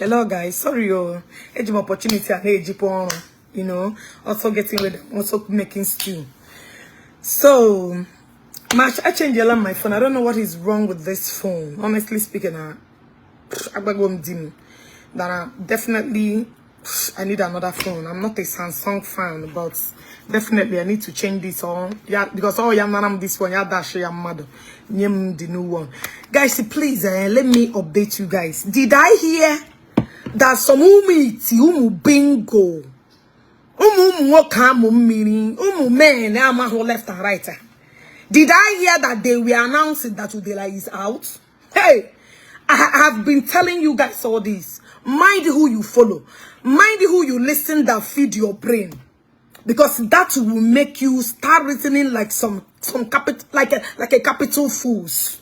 Hello guys, sorry age opportunity and age you know, also getting ready, also making stew. So I changed my phone. I don't know what is wrong with this phone. Honestly speaking, that definitely I need another phone. I'm not a Samsung fan, but definitely I need to change this on. Yeah, because this one, the new one. Guys, please let me update you guys. Did I hear that some bingo? Men left and right. Did I hear that they were announcing that Udele is out? Hey, I have been telling you guys all this. Mind who you follow. Mind who you listen that feed your brain. Because that will make you start reasoning like some like a capital fools.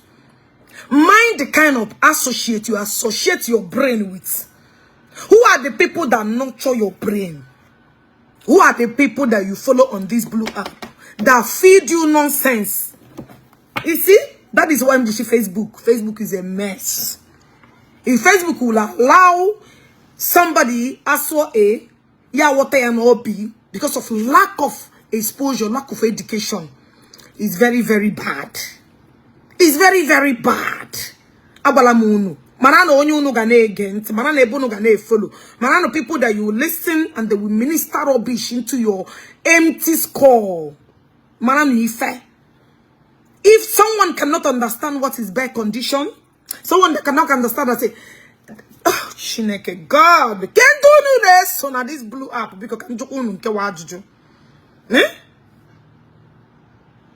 Mind the kind of associate you associate your brain with. Who are the people that nurture your brain? Who are the people that you follow on this blue app that feed you nonsense? You see, that is why I'm just Facebook. Facebook is a mess. If Facebook will allow somebody as well what I am or B because of lack of exposure, lack of education, it's very, very bad. It's very, very bad. Abalamunu. Manano onyu gane against, manano ebono gane follow. Manano people that you listen and they will minister rubbish into your empty skull. Manano ife. If someone cannot understand what is bad condition, someone that cannot understand and say, oh, Chineke, God, can't do this. So now this blue app because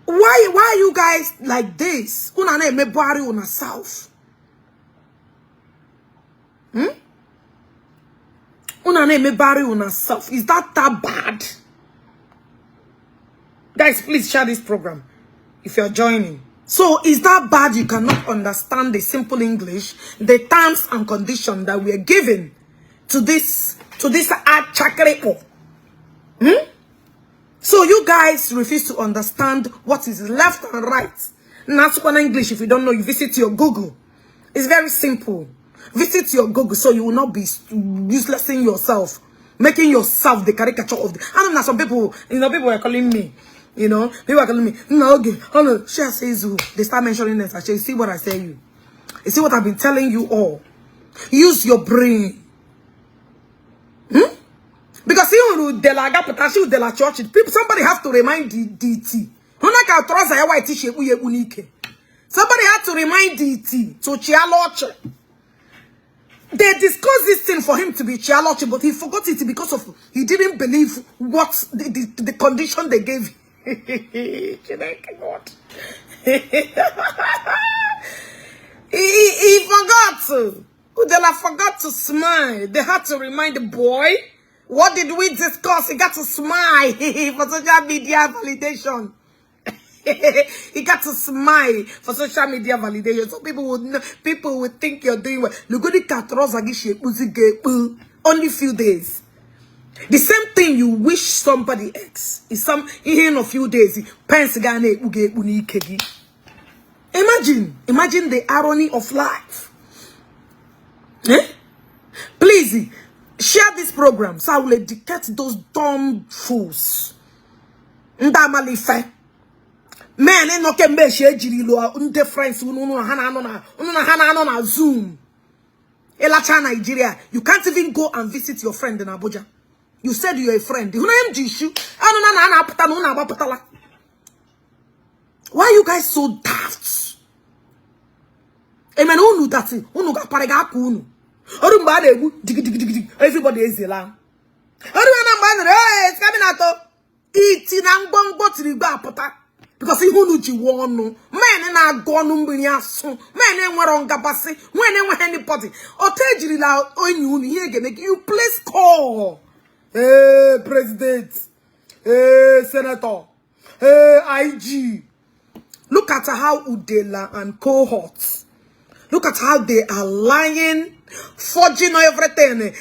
why you guys like this? Una na me bari una south. Una na me bari una south. Is that bad? Guys, please share this program if you're joining. So is that bad? You cannot understand the simple English, the terms and conditions that we are given to this art chakrepo. So you guys refuse to understand what is left and right. That's one English. If you don't know, you visit your Google. It's very simple. Visit your Google so you will not be uselessing yourself, making yourself the caricature of the. I don't know, some people, people are calling me. People are calling me. No, okay. Oh no, she says who. They start mentioning this. I say, see what I say you. You see what I've been telling you all. Use your brain. Because the church, people, somebody has to remind the DT. Somebody had to remind DT to Chialoche. They discussed this thing for him to be Chialoche, but he forgot it because of he didn't believe what the condition they gave him. he forgot. Udele forgot to smile. They had to remind the boy. What did we discuss? He got to smile for social media validation. He got to smile for social media validation. So people would think you're doing well. Look at the only few days. The same thing you wish somebody else is in a few days. Imagine the irony of life. Please share this program so I will educate those dumb fools. Men no can be share difference on Zoom. Elacha Nigeria. You can't even go and visit your friend in Abuja. You said you're a friend. Why are you guys so daft? Everybody is there. Because he who you want no men na gone mbiniaso men enwere ngabase when enwe anybody otejiri la onyu here again you place call president senator IG. Look at how Udele and cohorts, look at how they are lying, forging everything.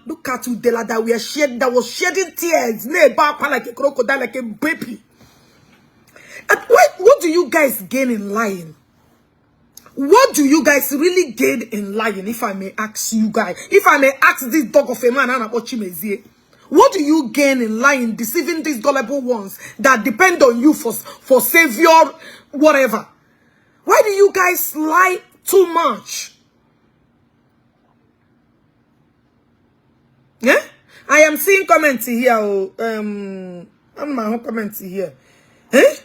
Look at Udele that was shedding tears, like a crocodile, like a baby. And what do you guys gain in lying? What do you guys really gain in lying? If I may ask you guys, if I may ask this dog of a man, what do you gain in lying, deceiving these gullible ones that depend on you for savior, whatever? Why do you guys lie too much? Yeah, I am seeing comments here. I'm my comments here. Eh?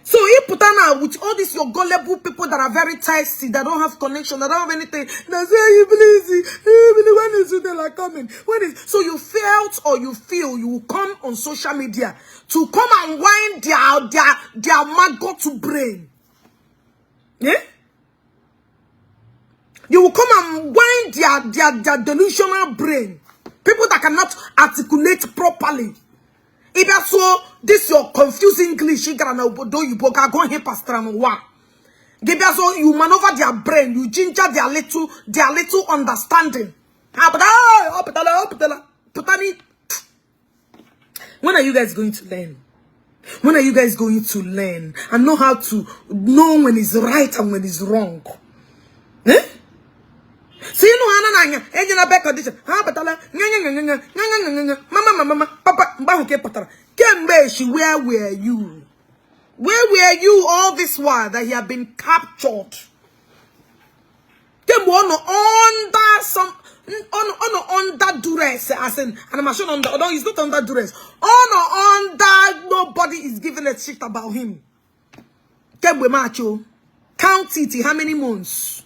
So you put on with all these your gullible people that are very thirsty, that don't have connection, that don't have anything. They say you believe when is Udele coming? So you felt or you feel you will come on social media to come and wind their maggot brain. Yeah? You will come and wind their delusional brain. People that cannot articulate properly. Either so, this your confusing English, you so you maneuver their brain, you ginger their little understanding. When are you guys going to learn? When are you guys going to learn and know how to know when it's right and when it's wrong? Eh? So you know back condition. Mama, Papa, where were you? Where were you all this while that he had been captured? Under duress, as in, and I'm sure under, although he's not under duress. Under nobody is giving a shit about him. Count it, how many months?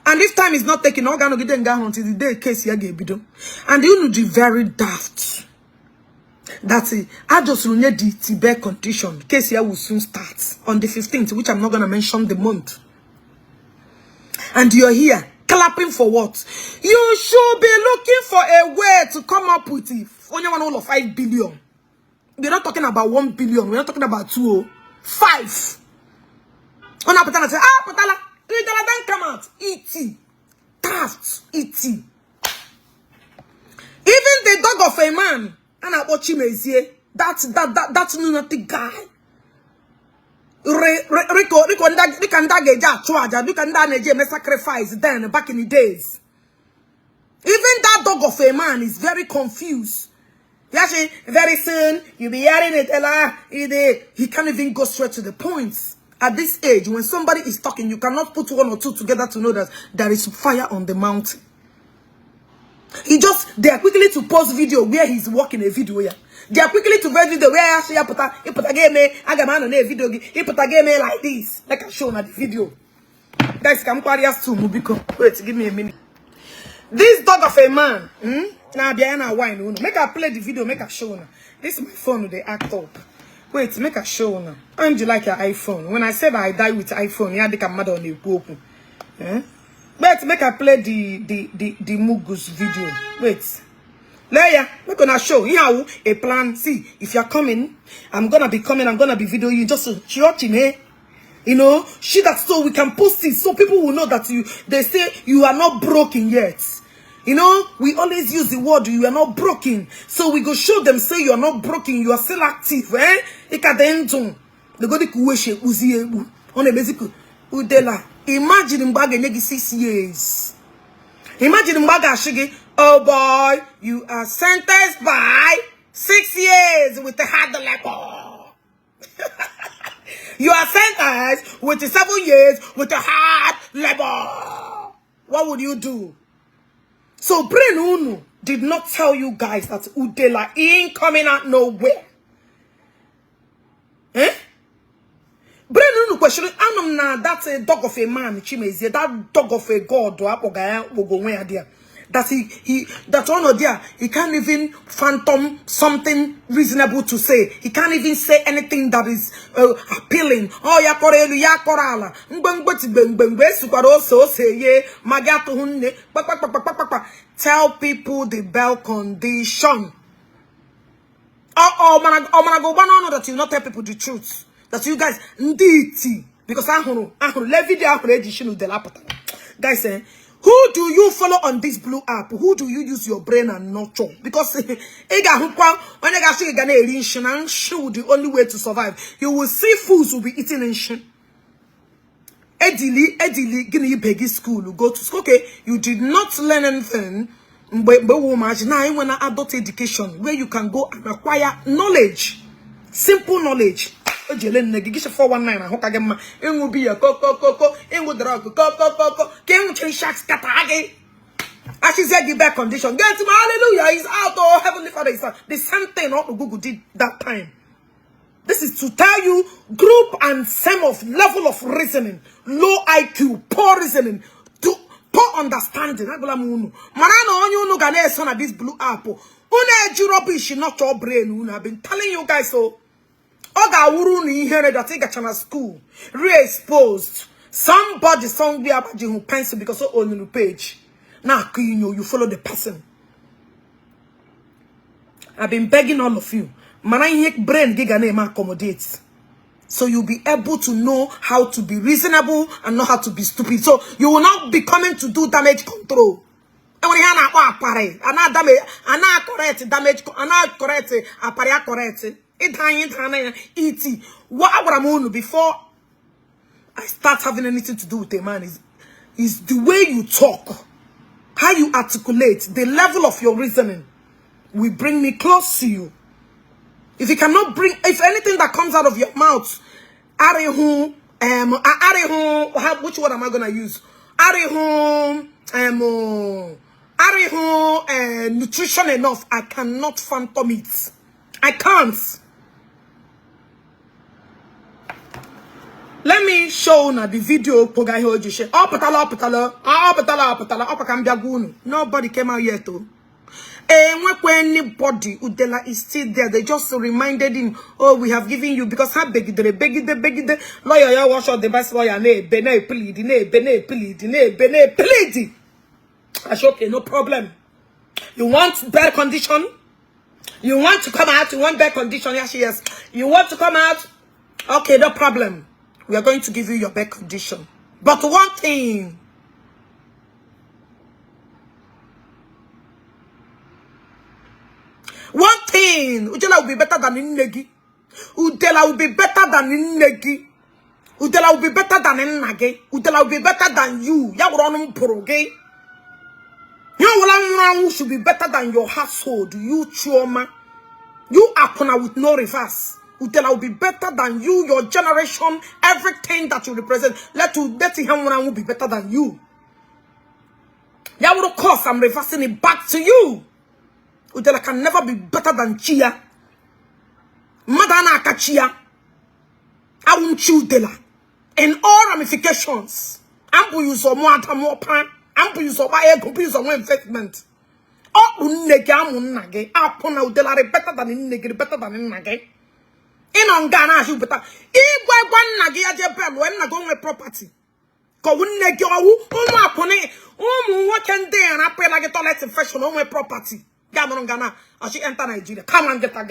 And this time is not taking organ to get until the day case here gave bido. And you know the very daft. That's it. I just will need the Tibet condition. Case here will soon start on the 15th, which I'm not gonna mention the month. And you're here clapping for what? You should be looking for a way to come up with it. Only one all of 5 billion. We're not talking about 1 billion. We're not talking about 2. 5. On a patala say, patala. Udele don't come out. E.T. Taft. E.T. Even the dog of a man, and I watch him as that's lunatic guy. Sacrifice then back in the days. Even that dog of a man is very confused. Yashi, very soon you'll be hearing it. He can't even go straight to the point. At this age, when somebody is talking, you cannot put 1 or 2 together to know that there is fire on the mountain. They are quickly to post video where he's walking a video. Yeah. They are quickly to post video where he put a game, I got man on a video, he put a game like this, like I shown at the video. Guys, come to Mubiko. Wait, give me a minute. This dog of a man, now Biana wine, make her play the video, make her show. This is my phone, they act up. Wait, make a show now. And you like your iPhone? When I said I die with iPhone, yeah, they can mad on the popo. Wait, make a play the Mugus video. Wait. Leia, we're gonna show you a plan. See, if you're coming, I'm gonna be coming, I'm gonna be videoing you just watching me. You know, so we can post it so people will know that they say you are not broken yet. You know, we always use the word you are not broken. So we go show them, say you are not broken, you are still active. Eh? The go to Kuweshe Uzie on a basic Udele. Imagine Mbaga negi 6 years. Imagine Mbaga Shigi, oh boy, you are sentenced by 6 years with a hard labor. You are sentenced with 7 years with a hard labor. What would you do? So Brain Unu did not tell you guys that Udele ain't coming out nowhere. Eh? Brain Unu question, I'm not that's a dog of a man, Chimezi, that dog of a god, will go where there. That that one or there, he can't even phantom something reasonable to say. He can't even say anything that is appealing. Oh, ya korelu, ya korala. Tell people the bell condition. Man, go know that you not tell people the truth. That you guys nditi because I let video edition de la guys. Who do you follow on this blue app? Who do you use your brain and nurture? Because the only way to survive. You will see fools will be eating ancient. Edili, gini begi school, go to school. Okay, you did not learn anything. But now you want adult education where you can go and acquire knowledge, simple knowledge. Ijele negigisha 419 na hoka gemma. Engu biya ko. Engu drug ko. Kengu chen sharks katage. As she said, the bad condition. Get him, hallelujah. He's out. Oh, Heavenly Father is out. The same thing what Google did that time. This is to tell you group and some of level of reasoning, low IQ, poor reasoning, poor understanding. Manano onyu no gane son of this blue apple. Une rubbish not your brain. I've been telling you guys so. Oga wuru ni here that take a channel school. Re-exposed. Somebody somewhere about you who pencil because so on the page. Now you know you follow the person. I've been begging all of you. Manayek brain giga name accommodates. So you'll be able to know how to be reasonable and know how to be stupid. So you will not be coming to do damage control. And when you are correct, before I start having anything to do with a man is the way you talk, how you articulate, the level of your reasoning will bring me close to you. If you cannot bring, if anything that comes out of your mouth, which word am I gonna use? Nutrition enough, I cannot phantom it. I can't. Let me show now the video. Nobody came out yet though. And when anybody Udele is still there, they just reminded him, oh, we have given you because how beg the lawyer, you wash out the best lawyer, plead. I said, okay, no problem. You want better condition? You want to come out? You want better condition? Yes. You want to come out? Okay, no problem. We are going to give you your better condition. But one thing. Udele will be better than Innegi. Udele will be better than Innegi. Udele will be better than Nnage. Udele will be better than you. Yawuronum poroge. You should be better than your household. You Chioma. You Akuna with no reverse. Udele will be better than you, your generation, everything that you represent. Let him will be better than you. Yawuro course, I'm reversing it back to you. Udele can never be better than Chia. Madana Kachia. I won't choose Udele. In all ramifications. Ampu use or more pan. Ampu use or buy a computer or investment. Oh, Unnege. Upon Udele better than Innege, better than Innage. In on Ghana, you better. Igwe one Nagi Ajabel when I go with property. Go Unnege or upon it. What can they and I pay like a toilet fashion on my property. Ghana, as she enter Nigeria. Come on, get out.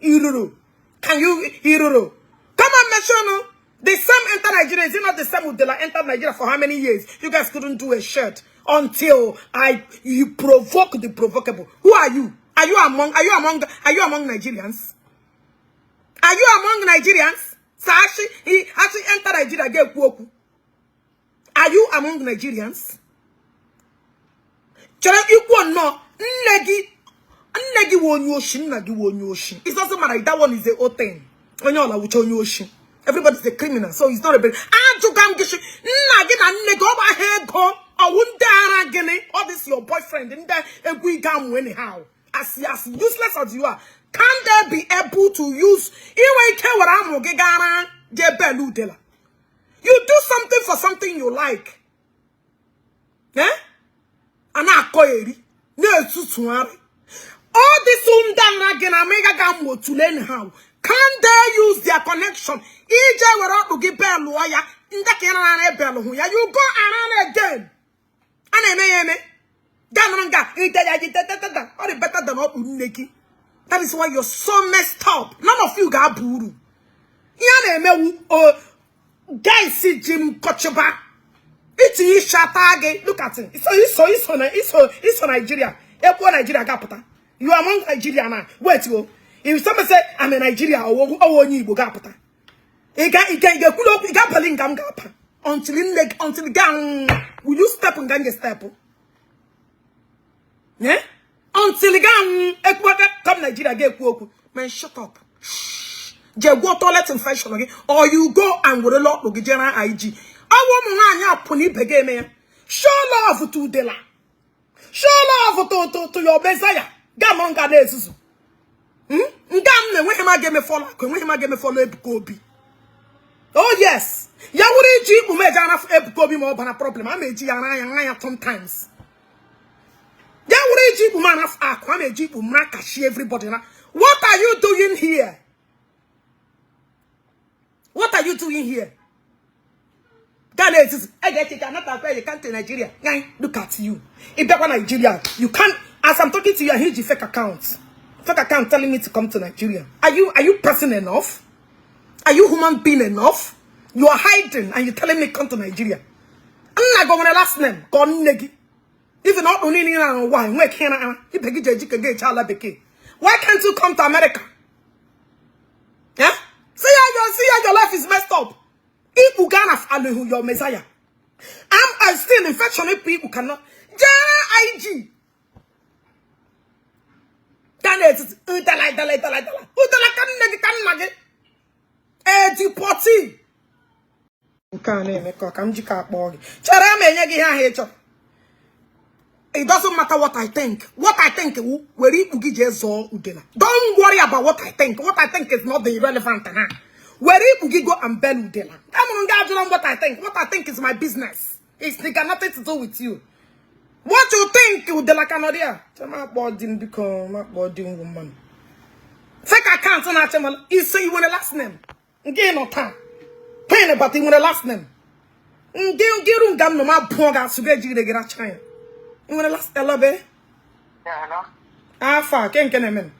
Iruru. Can you Iruru? Come on, Meshono. The same enter Nigeria. Is it not the same Udele entered Nigeria for how many years? You guys couldn't do a shirt until you provoke the provocable. Who are you? Are you among Nigerians? Are you among Nigerians? So he actually entered Nigeria get woku. Are you among Nigerians? Chara equal no. Nnegi wonyoshin, nagi wonyoshin. It doesn't matter. That one is the old thing. Everybody's a criminal, so it's not a bit. All this your boyfriend, and that anyhow. As useless as you are, can they be able to use? You do something for something you like. Eh? All this to learn how. Can they use their connection? Ije were to give bell lawyer in the Canada bell. You go around again. Better than all Neki. That is why you're so messed up. None of you got buru. Guys, see Jim Kocheba. It's Ishatage. Look at it. It's Nigeria. Nigeria capital. You are among Nigeria now. Wait, you. If somebody say I'm a Nigeria or Igbo capital, until gang. Will you step and gang step? Yeah? Until gang come Nigeria get woke. Man, shut up. Shh. Just go toilet infection again. Or you go and with a lot of general IG. I want pony begame. Show love to Udele. Show love to your Messiah. Gamon Ganesu. When him I give me follow, when him I give me follow Kobe. Oh yes. Iri Ji Yam Kobe more than a problem. I may sometimes. Iri Ji man of Aquame Ji Makashi everybody. What are you doing here? What are you doing here? You can't in Nigeria. Look at you. If that one Nigeria, you can't. As I'm talking to you, I hear the fake account. Fake account telling me to come to Nigeria. Are you person enough? Are you human being enough? You are hiding and you're telling me come to Nigeria. I'm not going to last name. Gone negi. Even not only why why can't you come to America? Yeah? See how your life is messed up. If you can't follow your Messiah, I'm still infection if people cannot. IG. It doesn't matter what I think. What I think, Udele. Don't worry about what I think. What I think is not the irrelevant. Where you go and bell Udele. I'm what I think. What I think is my business. It's got nothing to do with you. What you think Udele cannot hear? My body become my body woman. Fake account on that. You say you want a last name. Gain no time. Pain about you want a last name. Get gam no ma ponga sugeji de gira China. You want to last hello, babe? Yeah, hello. Ah, fuck, can't man.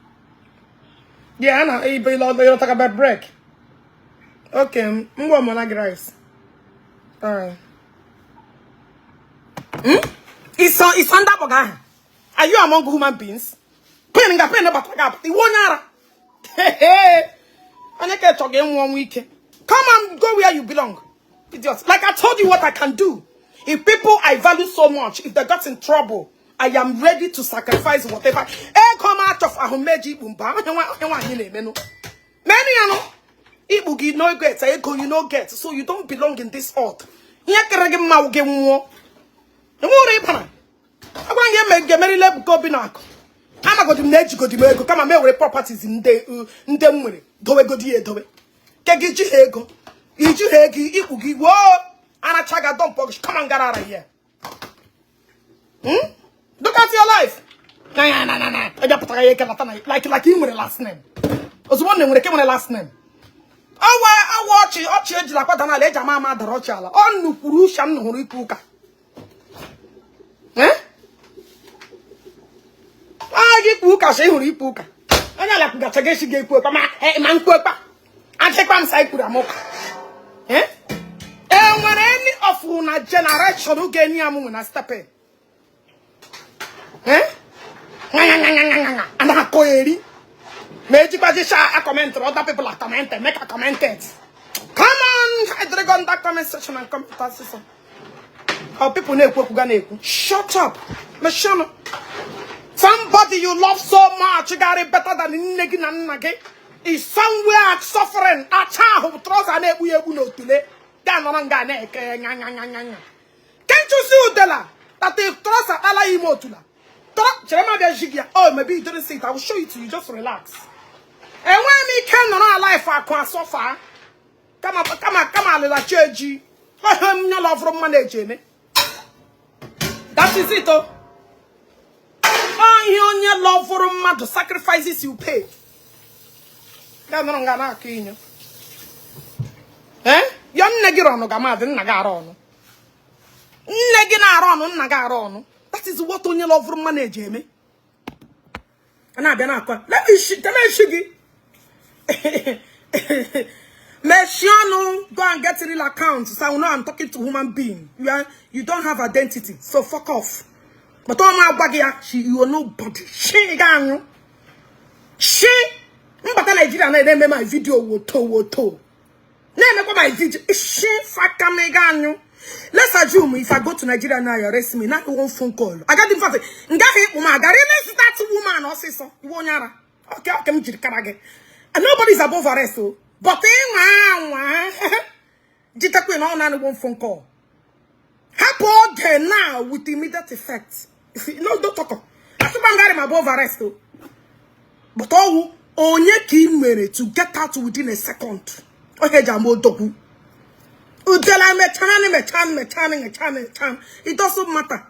Yeah, I know. You talk about break. Okay, I'm going to rice. Alright. It's on that guy. Are you among human beings? Penning a pen about the 1 hour. Hey, I can't talk in 1 week. Come on, go where you belong. Idiots. Like I told you what I can do. If people I value so much, if they got in trouble, I am ready to sacrifice whatever. Come out of Ahomeji Bumba. Many are no. Ibugi no get, you no get, so you don't belong in this earth. I'm not going to come and make properties in the do we go to Kegi Iji Ibugi, whoa. And chaga don't polish. Come and get out of here. Look at your life. Nah. Like him with a last name. I was wondering when they came with a last name. I watch it. Like what I let your mama the Rochala. On no Purushan Hurikuka. Eh? I get Puka, say Huripuka. I like Gatageshi gave Puka, man, Puka. I take one side Puramoka. Eh? And when any of una generation who get near me when I step in. Eh? And I call it. Maybe I comment or other people are commenting. Make a comment. Come on, I drag on that comment section and comment that section. How people know shut up. Somebody you love so much, you got it better than Negi is somewhere suffering. A child who throws an egg we know today. Can't you see Udele that they trust a ala imotula? Oh, maybe you didn't see it. I will show it to you. Just relax. And when me came on our life, I can't so far. Come on, little churchy. I'm not love from managing. That is it, oh. Oh, you only love for a man to sacrifices you pay. That's not gonna kill you. Eh? Yon negirono gamadin nagarono. Neginarono nagarono. That is what only love from manage me. And I don't let me shiggy. Meshiano, go and get a real account. So I know I'm talking to human being. You don't have identity. So fuck off. But all my baggy, you are nobody. She gang. She but Nigeria and I my video would toe. Name my DJ. Ishi faka meganyo. Let's assume if I go to Nigeria now, you arrest me. Not one phone call. I got him for the woman. That woman or so. You won't yara. Okay, me karage. And nobody's above arrest, so. But Jita Queen on one phone call. Happen there now with immediate effect. No, don't talk. I got him above arrest, though. But onye ki mere to get out within a second. Okay, Jambo Dogu. Udele me. It doesn't matter.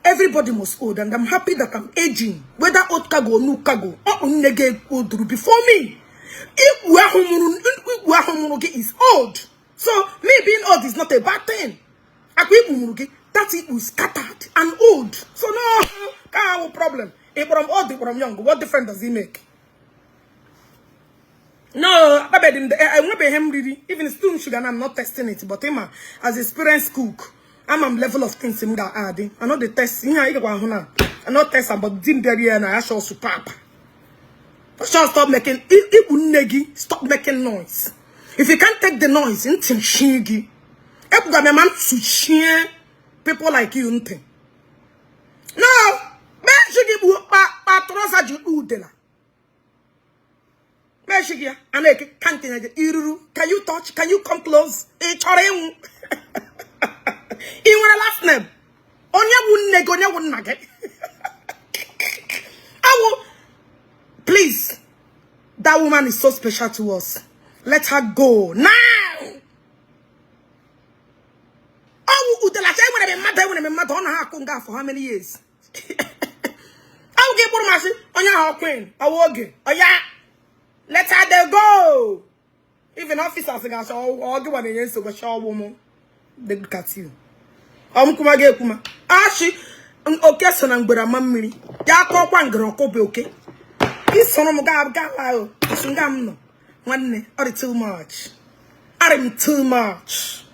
Everybody must old, and I'm happy that I'm aging. Whether old cargo or new cargo, or nege old before me. If is old, so me being old is not a bad thing. That it was scattered and old. So no problem. If I'm old, if I'm young, what difference does he make? No, I won't be him really. Even spoon sugar, I'm not testing it. But him as experienced cook, I'm level of things him that adding. I know the test. I not test about dim there and I shall superb. I shall stop making it. Stop making noise. If you can't take the noise, into shigi. People like you, no. Udele. Can you touch? Can you come close? In last name. Please. That woman is so special to us. Let her go now. Udele, for how many years? I'll get one machine on your queen. I will get. Oh, yeah. Let her go. Even officers are all the one against the show woman. They look at you. Kuma. Ashi, okay, son, and Bura Mammy. Yako, one girl, okay. This son of Gab, Sungam, one, or too much. I'm too much.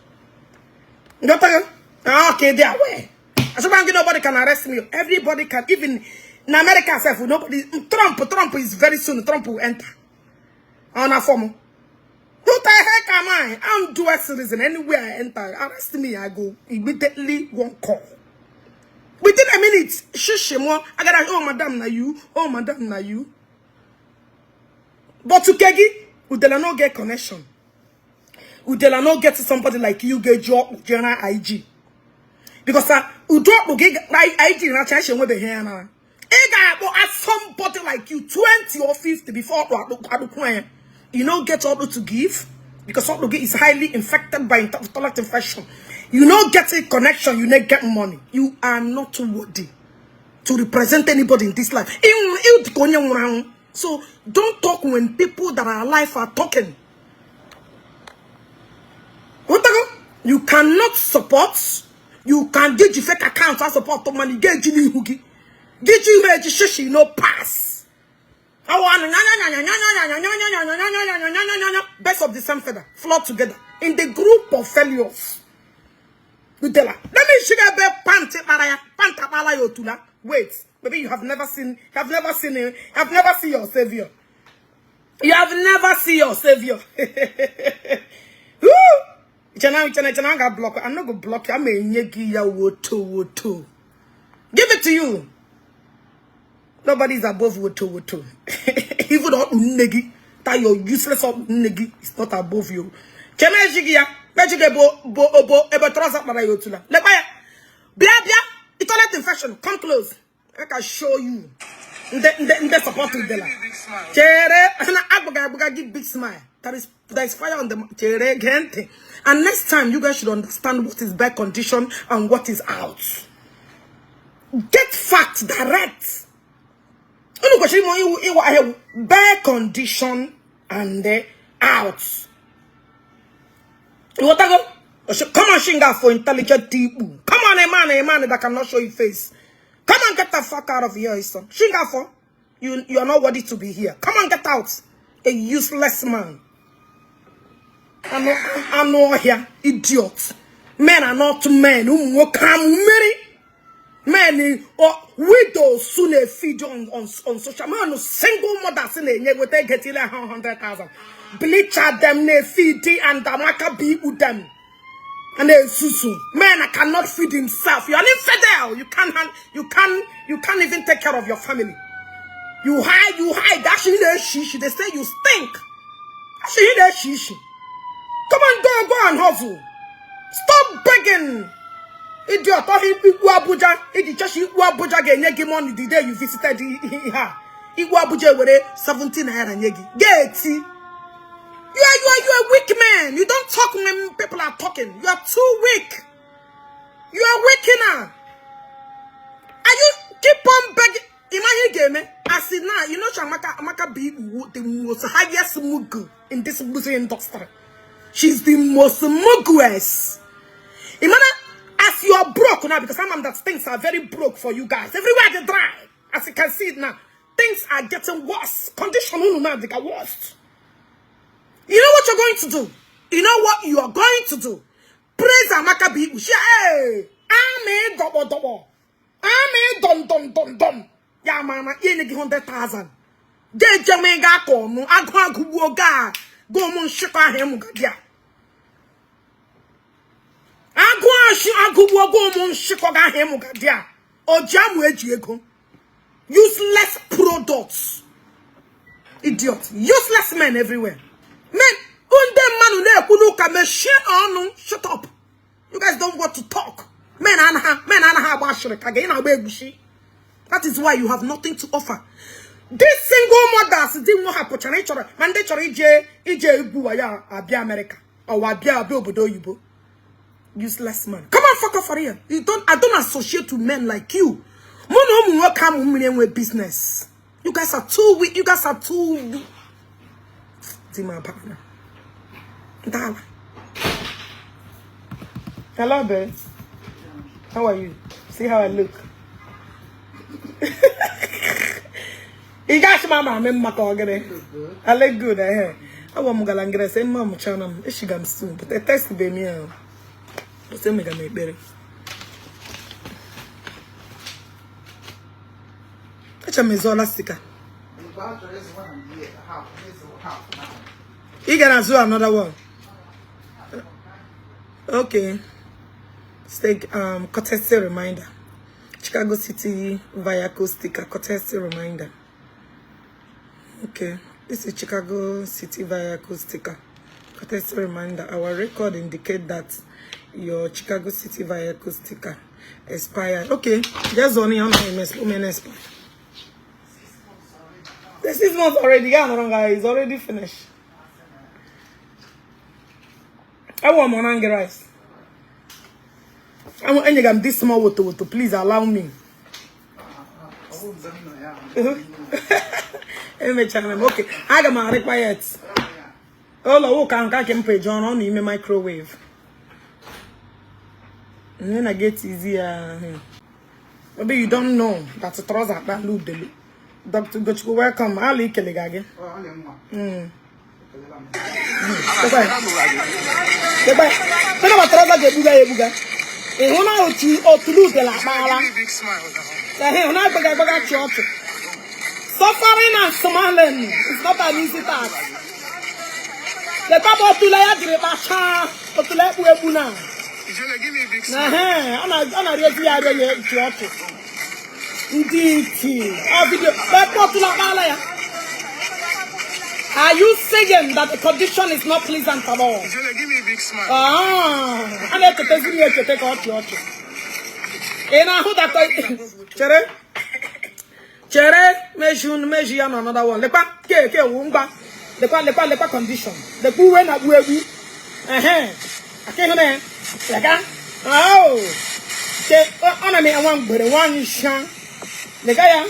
Okay, they are way. As long as nobody can arrest me, everybody can, even in America, nobody. Trump is very soon. Trump will enter. On a form. Who the heck am I? I'm dual citizen. Anywhere I enter, arrest me, I go immediately one call. Within a minute, shishimo, I gotta, oh madam na you, oh madam na you. But to Kegi, Udele no get connection. Udele no get to somebody like you get job general IG. Because Udele will get IG na change with the hair now. At somebody like you 20 or 50 before you know get all to give because all is highly infected by toilet infection. You know get a connection, you need get money. You are not worthy to represent anybody in this life. So don't talk when people that are alive are talking. You cannot support. You can get your fake account and support the money. Get Jimmy Hoogie. Get you ready shishi no pass. Best of the same feather flock together in the group of failures. Let me sugar bear panta yotula. Wait, maybe you have never seen him. Have never seen your savior. You have never seen your savior. Chana got block. I'm not gonna block you. I'm a nyegi ya woto. Give it to you. Nobody is above woto. Even though unegi, that your useless unegi is not above you. Chana jigia, magic bo ebatrosa marayotula. Lebaya, bia, toilet infection. Come close. I can show you. The support to Udele. Chere, and give big smile. There is fire on the chere gente. And next time, you guys should understand what is bad condition and what is out. Get facts direct. Bad condition and out. Come on, Shinga for intelligent people. Come on, a man that cannot show your face. Come on, get the fuck out of here, son. Shinga for you are not worthy to be here. Come on, get out. A useless man. I'm not here, idiot. Men are not men who will come marry. Many or widows soon feed on social media. Single mothers in a with they get 100,000. Bleacher them they feed and Damaka be with them. And then susu. Man cannot feed himself. You are infidel. You can't even take care of your family. You hide. That's the shishi. They say you stink. That's the shishi. Come on, go and hustle. Stop begging. Idiot, Igbo Abuja. It just Igbo Abuja get money the day you visited her. Igbo Abuja were 17 naira nyegi. Get you are a weak man. You don't talk when people are talking. You are too weak. You are weak now. And you keep on begging. Imagine game. I see now. You know Amaka be the most highest mugu in this music industry. She's the most muguest. Imagine. As you are broke now, because some of that things are very broke for you guys. Everywhere they dry. As you can see it now, things are getting worse. Condition now they get worse. You know what you're going to do? You know what you are going to do? Praise Amaka be hey, I'm a double. I'm a dum. Yeah, mama, you need 100,000. They jamega komu, agwa go mon shika hemu gadia. Useless products. Idiot. Useless men everywhere. Men, shut up. You guys don't want to talk. That is why you have nothing to offer. These single mothers didn't want to have each other. Mandatory Ije America. Or Wabia Bobo Yibo. Useless man. Come on, fuck off for here. I don't associate with men like you. Mono come with business. You guys are too weak. You guys are too weak. See my partner. Hello, babe. How are you? See how I look. You guys, mama, I'm in my car. I look good. I want to go and say, Mom, channel. She comes soon, but I test the me. What's make better? That's a mezola sticker. You can do another one. Okay. Stake courtesy reminder. Chicago City vehicle sticker courtesy reminder. Okay. This is Chicago City vehicle sticker. Courtesy reminder. Our record indicate that your Chicago City vehicle sticker expired. Okay, just only on my expire. The 6 months already. Yeah, no, guys, it's already finished. I want monange rice. I want any this small water. Please allow me. Okay, I got my required. Oh, I can pay John on in microwave. And then I get easier. Maybe you don't know that the trouser that look the Dr. Gochko, welcome. I'll eat it again. Goodbye. Tell about trouser get buga. And when I to lose the la mala. Hey, when I bega church. Suffering and smiling is not an easy task. The papa to lay at the bacha, but to let we now. Ijele, give me a big smile. I'm not ready to indeed. Are you saying that the condition is not pleasant at all? Ijele, give me a big smile. I need to take you to take out your and I hope that Chere, measure another one. The condition. The poor when I will be. I can't oh, honor me, I want but one shan. The guy,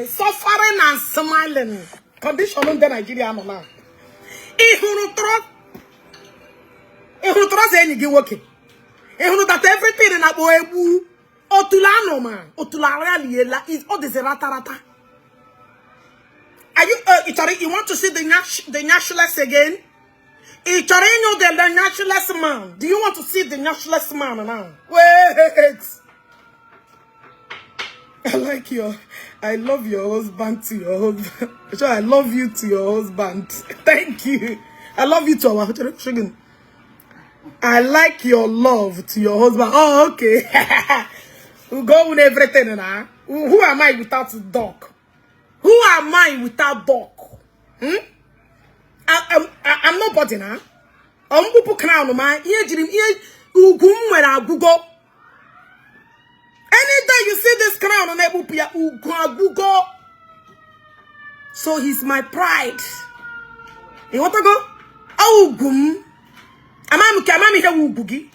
suffering and smiling. Condition on the Nigeria now. If you trust any working. That everything in a boy, Otulano man. Otulara liela is all this rata. Are you you want to see the nationalist again? Icharenyo the nationalist man. Do you want to see the nationalist man now? Wait. I love your husband to your husband. I love you to your husband. Thank you. I love you to our husband. I like your love to your husband. Oh, okay. We'll go with everything now. Who am I without dog? Who am I without dog? I'm nobody now. I'm going to crown man. Anytime you see this crown on Ebu, so he's my pride. You want to go? Oh, gum. Amami here bugi.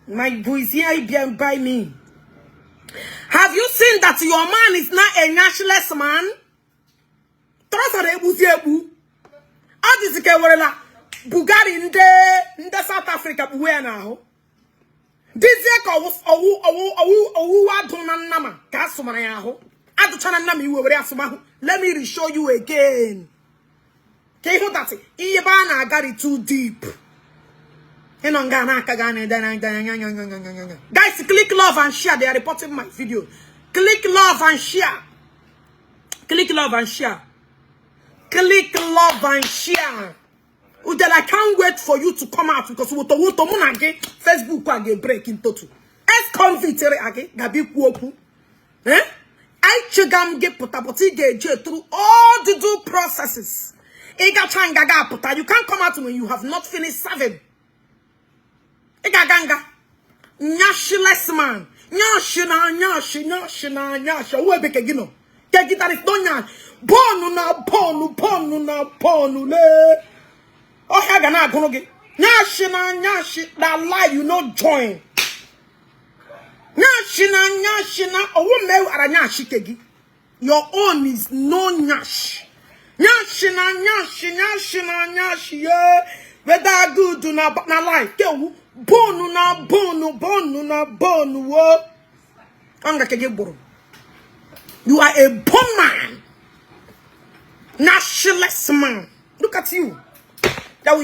My boys here by me. Have you seen that your man is not a nationalist man? Trust Ebu. How does it get Bugari in the South Africa? Where now? This year, let me show you again. I got it too deep. Guys, click love and share. They are reporting my video. Click love and share. Click love and share. Click love and share. Udele, I can't wait for you to come out because Facebook will break in total. Ex-convict gabi kuoku. I chegam get putaboti get through all the due processes. You can't come out when you have not finished serving. Ganga. Nyashiless man. Nyashina. Who be kegino? Kegita is donya. Bonu le. Oh, Hagana Gonogi. Nyashina, that lie you not join. Nyashina, a woman are a nyashikegi. Your own is no nyash. Nyashina, yeah. Whether good do not lie. Bonu na, wo. Anga kege boro. You are a bomb man. Nationalist man. Look at you. If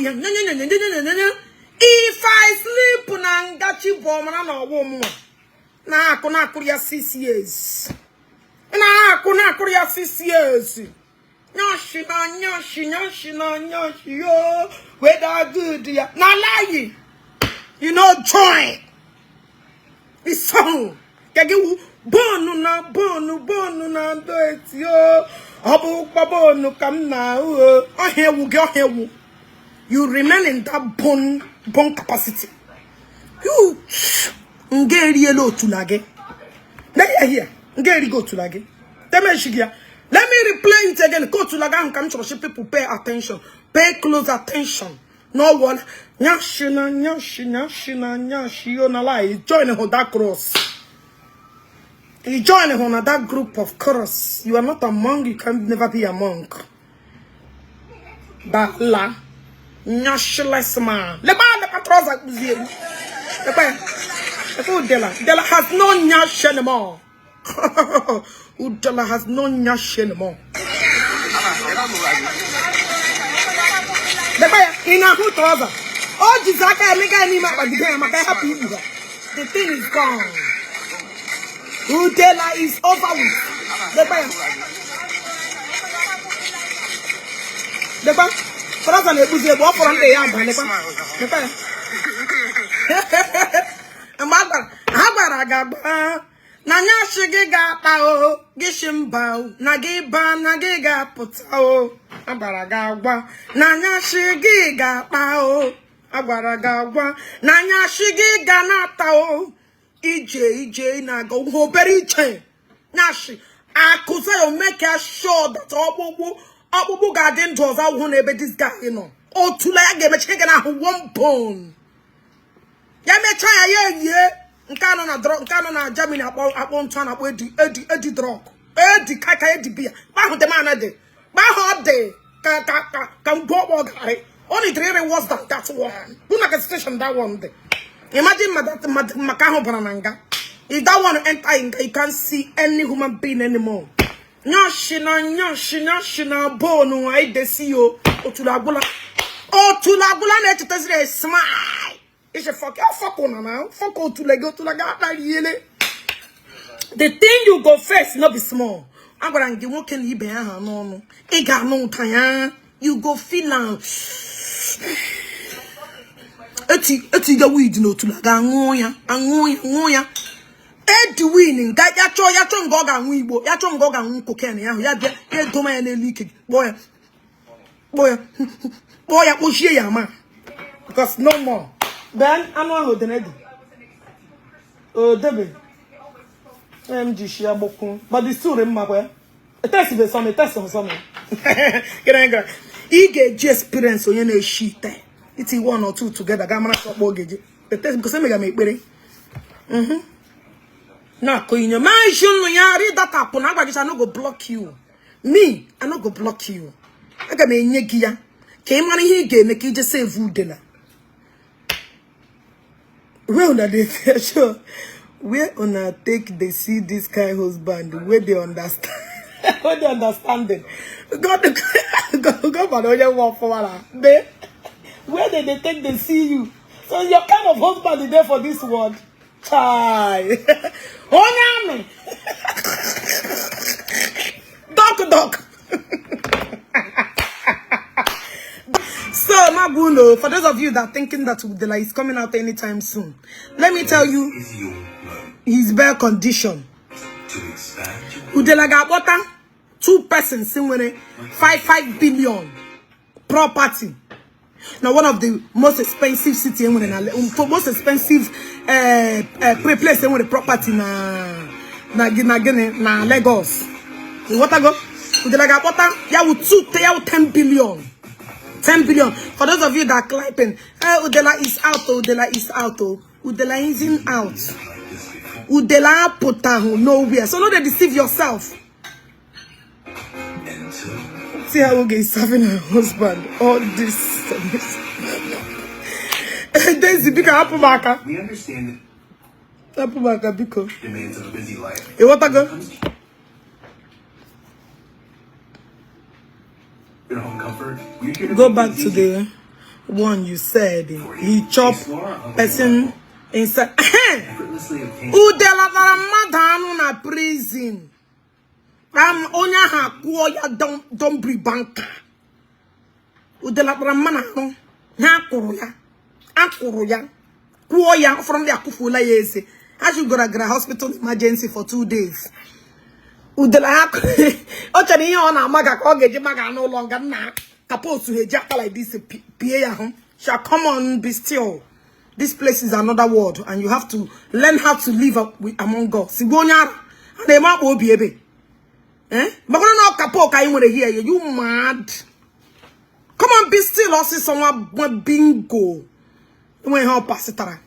I sleep na ngachi bomana na woman na akuna kuria 6 years. Na akuna kuria 6 years. Nyashi yo. Whether good ya. Na lie. You know join. It's so. Kage bonu na do it yo. Abu babonu kam na o. Ohewu. You remain in that bone capacity. You ngeri elo tulage. Let me hear. Ngeri go tulage. Let me replay it again. Go tulaga and come to people pay attention. Pay close attention. No one. Nyashina. Join on that cross. You join on that group of cross. You are not a monk. You can never be a monk. Bala. Nationalist man. Le patrosa museum. Udele has no nyash anymore. Udele has no nyash anymore. In a good trouser. Oh, Jizaka, make any happy. The thing is gone. Udele is over with. The Trust and Ebu Zebo for the yam. Nanya shigiga tao, gishimbao, nagiga putao, abaragagwa, Nanya shigiga tao, abaragagwa, Nanya shigiga natao, Ije nago, hoberiche, Nashi, Akusa make us sure that Abu garden doors out one this guy, you know. Oh, to like a chicken out 1 pound. Yamecha ye. Nkano na Germany upon turn up with the drug. The kaka the beer. Baho the man de. Baho de. Can go all gari. Only 3 was that one. Do not station that one day. Imagine Makaho Bananga. If that one enter in, you can't see any human being anymore. Nyashina, bonu, I de see you. Otulabula, let it smile. It's a fuck on now. Fuck on to Lego to the gata yele. The thing you go first, not be small. I'm gonna give what can you be no. It got no time. You go feel now. Eti the weed no to laga ngoya. Ed winning that yacho ngoga nwibo yacho ngoga nkokene ya ya bia e doma ya na leak boy oshie ya ma because no more then anu ahu de nedi oh debe mg shi abokun but the story mma kwa test be some test on some get e get experience onye na shi te it's one or two together ga mara so ogeje the test because me ga me ekpere na koinyo mansion ya read that up na agba I no go block you. Me, I no go block you. Aga me enye gi ya. Ke mara ihe ga eme ka ije save Udele. Where una dey sure. Where una take they see this kind husband where they understand. Where they understanding. God man onye work for wala. Where they take they see you. So your kind of husband is there for this world. Chai. Onyame. Doc. So, Magulo, for those of you that are thinking that Udele is coming out anytime soon, let me tell you, his bare condition. Udele got water, 2 persons in 5 billion property. Now, one of the most expensive city most expensive place in the property na Lagos. What I go? Udele got water. Ya with 10 billion. 10 billion. For those of you that are clapping, Udele is out. Udele is out. Udele isn't out. Udele put nowhere. So don't deceive yourself. See how Oge is serving her husband. All this. There's the bigger apple marker. We understand that apple marker because demands of a busy life. Hey, what I go? Your home comfort. Go back to the one you said. He chopped person inside. Udele madanu na prison. Onya ha kuo ya don't bring banker. Udele manano ha kuru ya. Akuru ya. Kuo ya from the akufula yeze. I should go to hospital emergency for 2 days. Udele ha ocha ni on amaga ka ogeje maga no longer na supposed to hejaka like this pie ya ho. Shall come on, be still. This place is another world and you have to learn how to live among God. Sigonya and ma obi ebe. But no kapo ka you here. You mad? Come on, be still. Also, someone bingo. When help pass it around.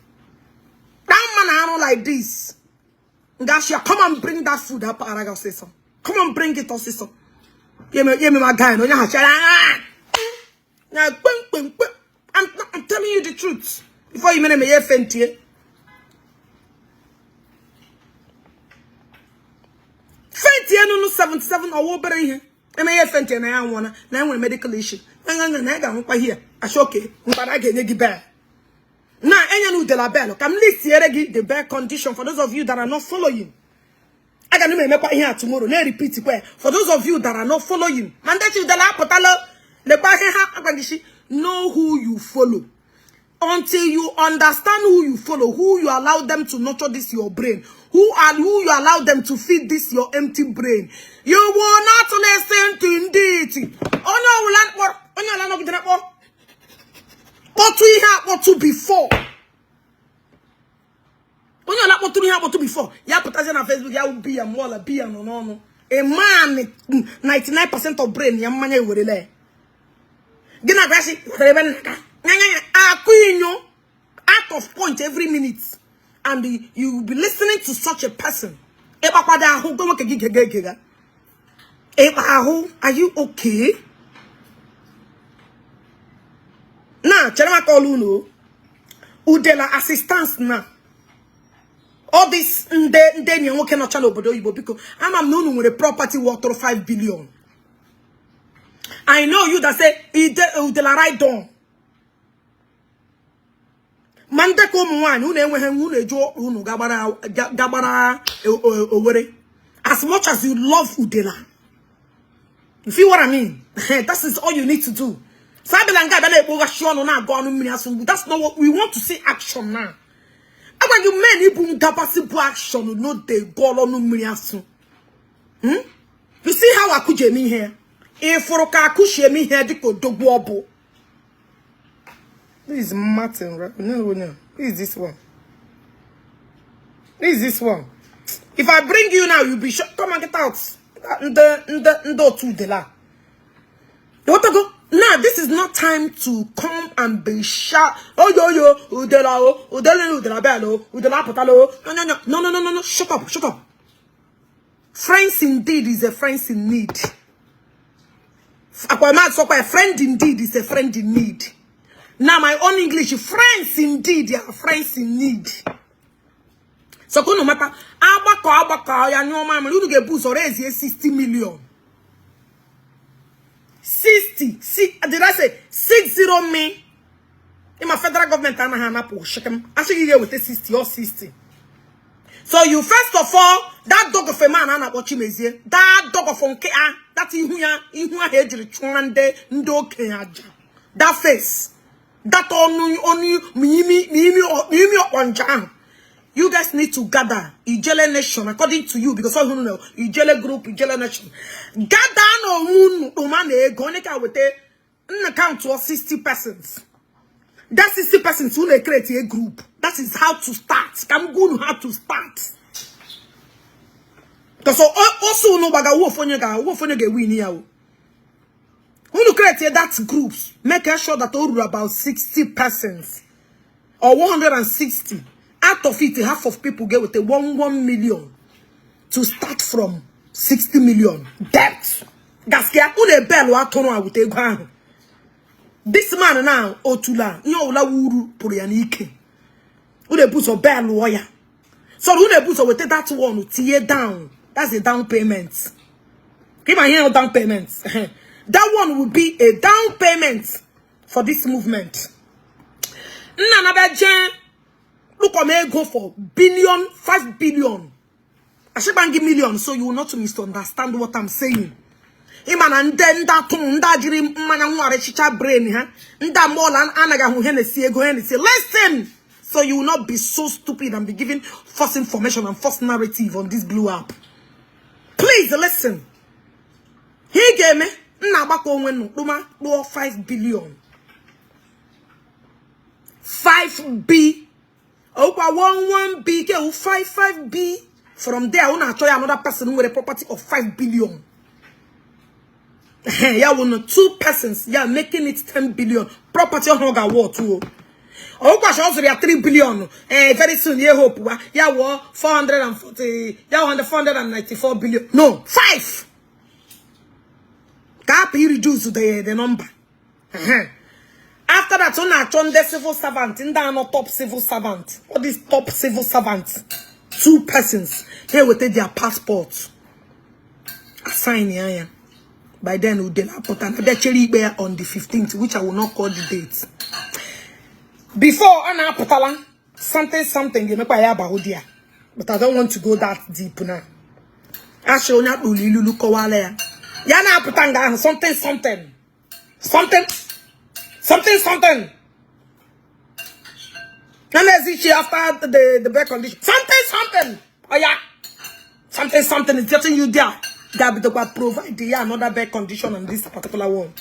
That man I don't like this. Gashia, come and bring that food up. I say so. Come on, bring it. Also, so. Yeah, me, my guy. No, I'm telling you the truth. Before you make me a fenty. Fenty no 77 or what better here. I may have fenty and I wanna now when medical issue. I'm here. I show okay, but I get back. Now, any de la belle. Come list here the bare condition for those of you that are not following. I can make here tomorrow. Let repeat it. For those of you that are not following, mandate you the la potalo. The know who you follow. Until you understand who you follow, who you allow them to nurture this your brain, who you allow them to feed this your empty brain, you will not listen to Ndi. Oh no, what we have what to before. When you're not what to have what to before, you have put us on Facebook, you will be a more be a no. A man 99% of brain, your money will lay. Gina Grassy, out of point every minute, and you will be listening to such a person. Are you okay? Now, Chelama Koluno, Udele assistance now. All this Ndi Igbo cannot channel obodo Igbo because I'm known with a property worth 5 billion. I know you that say Udele right down. Mande ko mwan unu enwehe unu ejo unu gabara owere. As much as you love Udele. You feel what I mean? That is all you need to do. That's not what we want to see action now. When you men even simple action, no they go on no. You see how I could me here? If for a cushion me here, they could do wobble. This is Martin, right? No. This is this one. This is this one. If I bring you now, you'll be shot. Come and get out. Udele. You want to go? Now, this is not time to come and be shout. Oh, yo, Udele bello, Udele potalo. No. Shut up. Friends indeed is a friend in need. A friend indeed is a friend in need. Now, my own English, friends indeed, are friends in need. So, no matter, abaka, ya nyoma, you get boost or raise 60 million. 60. Did I say 60 me? In my federal government, I'm a hanapo. Actually, you with 60 or 60. So, you first of all, that dog of a man, I'm watching me. That dog of Onkea, that's Ihuya Hedri Chwande, Ndo Kenyaja. That face. That only me. You guys need to gather Ijele nation according to you because all you know Ijele group, Ijele nation. Gather no man gonika with a count to 60 persons. That 60 persons who they create a group. That is how to start. I'm going how to start. Because also no baga wo fonye ge win here. Who you create that groups, make sure that all about 60 persons or 160. Out of it, half of people get with a 1 million to start from 60 million debt. Gaskia, who they bell wa tono with a gun. This man now, Otula, Yola Wuru Purianike. Who they put a bell lawyer. So who they put with that one tear down. That's a down payment. Give my hand down payments. That one will be a down payment for this movement. Nana look, I may go for 5 billion. I should give million so you will not misunderstand what I'm saying. Iman and then that tone that dream manaware chicha brain, huh? Nda molan anaga who Hennessy go and say, listen, so you will not be so stupid and be giving false information and false narrative on this blue app. Please listen. He gave me 5 billion. 5B. Opa 1B ke 55B. From there, I want to try another person with a property of 5 billion. Yeah, one 2 persons. Yeah, making it 10 billion. Property on Hoga War too. Opa should also be 3 billion. Very soon, yeah, hope. Yeah, war 440. Yeah, 494 billion. No, 5. Cap he reduce the number. After that, on a the civil servant, in the not top civil servant. What is top civil servant? 2 persons. Here will take their passports. Assign here. By then, Udele put another cherry bear on the 15th, which I will not call the date. Before Anna Putala, something you make by Abahudia. But I don't want to go that deep now. I shall not Lulu Kowale. Yana Putanga, something. And as Ishi after the back condition. Something. Oh yeah. Something is getting you there. That be the what provide another back condition on this particular one.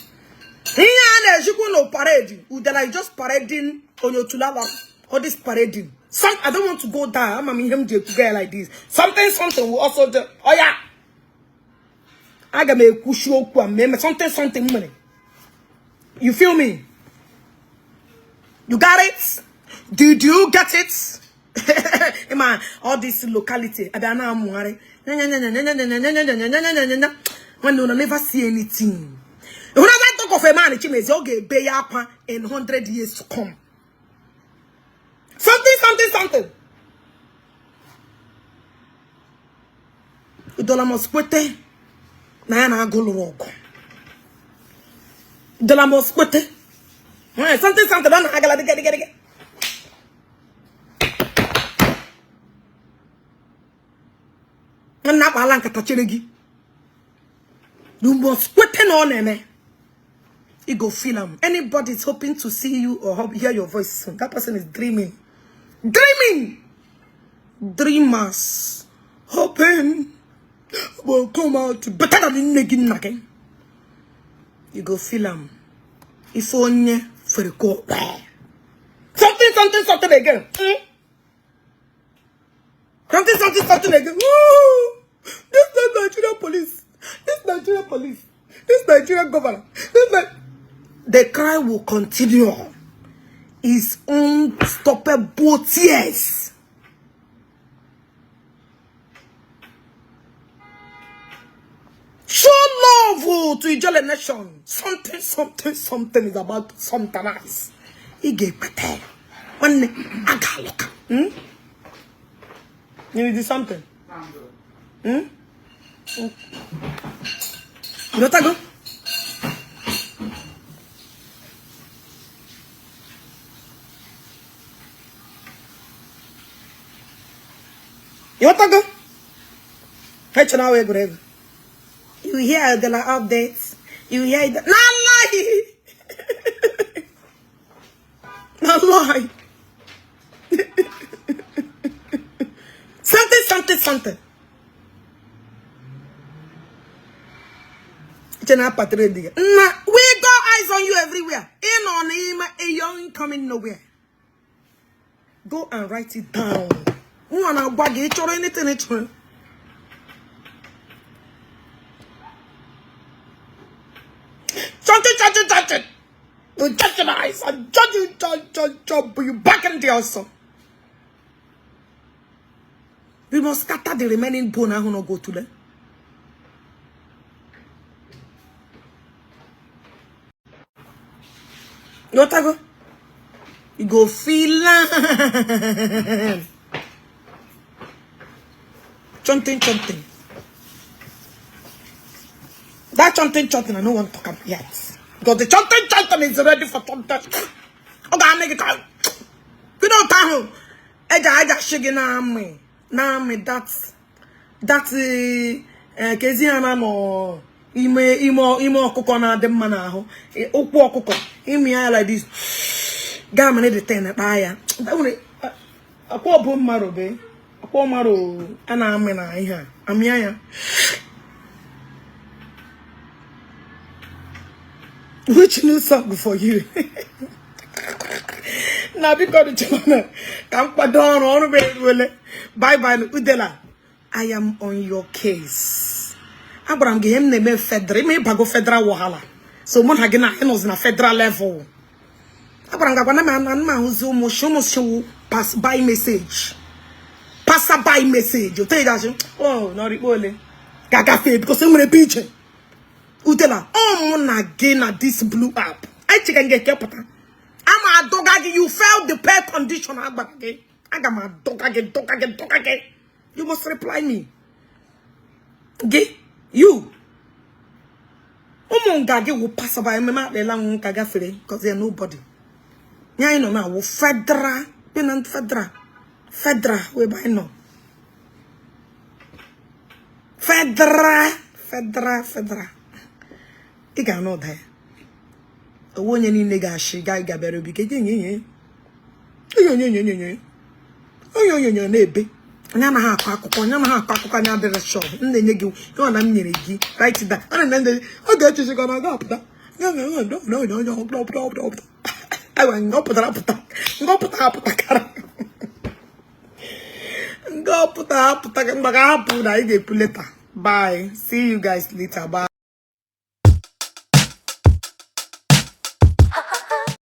Here you go no parade. Udele just parading on your tulala. All this parading. I don't want to go there. I'm him together like this. Something will also do. Oh yeah. I got me kushu something money. You feel me? You got it? Did you get it? All this locality. When you never see anything. When I talk of a man, it means you'll get pay up in 100 years to come. Something. Udola must quit. Na go rock. Udola must quit. Something don't hagala get. Na balan ka tachiregi. You must quit on ene. You go feel them. Anybody is hoping to see you or hear your voice soon. That person is dreaming. Dreaming. Dreamers. Hoping will come out better than the nagging. You go feel them. If only for the go. Something again. Something again. Ooh, this is Nigerian police. This Nigerian police. This Nigerian governor. The cry will continue. It's unstoppable tears. Show love to Ijele nation. Something is about something else. He gave better. One I got look. You need something? You know go? You want to go? You hear the updates. You hear the not lie. Something. We got eyes on you everywhere. In on him, you ain't coming nowhere. Go and write it down. Who wanna bag it or anything? Something. You judge your eyes and judge you back into your son. We must scatter the remaining bone and not go to them. You want to go? You go feel something. That something, I don't want to talk about yet. Because the something is ready for something. Okay, I make it out. You don't tell I just shaking me. Now me that's Keziana no imo okoko na de mma na aho okwu okoko imi ya like this ga ma ne de ten na ya akwa obu mmaro be akwa maro ana ame na ihe amia ya which new song for you na because the channel kam padon onu be wele bye Udele. I am on your case. Abraham game name federal. Me bago federal wahala. So mon hagina enos na federal level. Abraham gabana man uzo mo show pass by message. Pass by message. You tell that oh no ripole. Gaga fe because I'm gonna beach. Udele. Oh mon again at this blue app. I chicken get kepota. I'm a dog again. You failed the pair condition again. I got my dog again. You must reply me. Okay? You. Gage will pass by me mat the lang kagafere because they're nobody. Yeah, you know now. Fedra. Fedra. We buy no. Fedra. You can know that. A woman in the gashi guy gaberu big. Oh, nebe. Nyama ha akụkọ anya dere show. Nne nye gi, yo na nyere gi. Right there. And then Ogechi is gonna go up that. No. I want go put up. Go put up. Bye. See you guys later. Bye.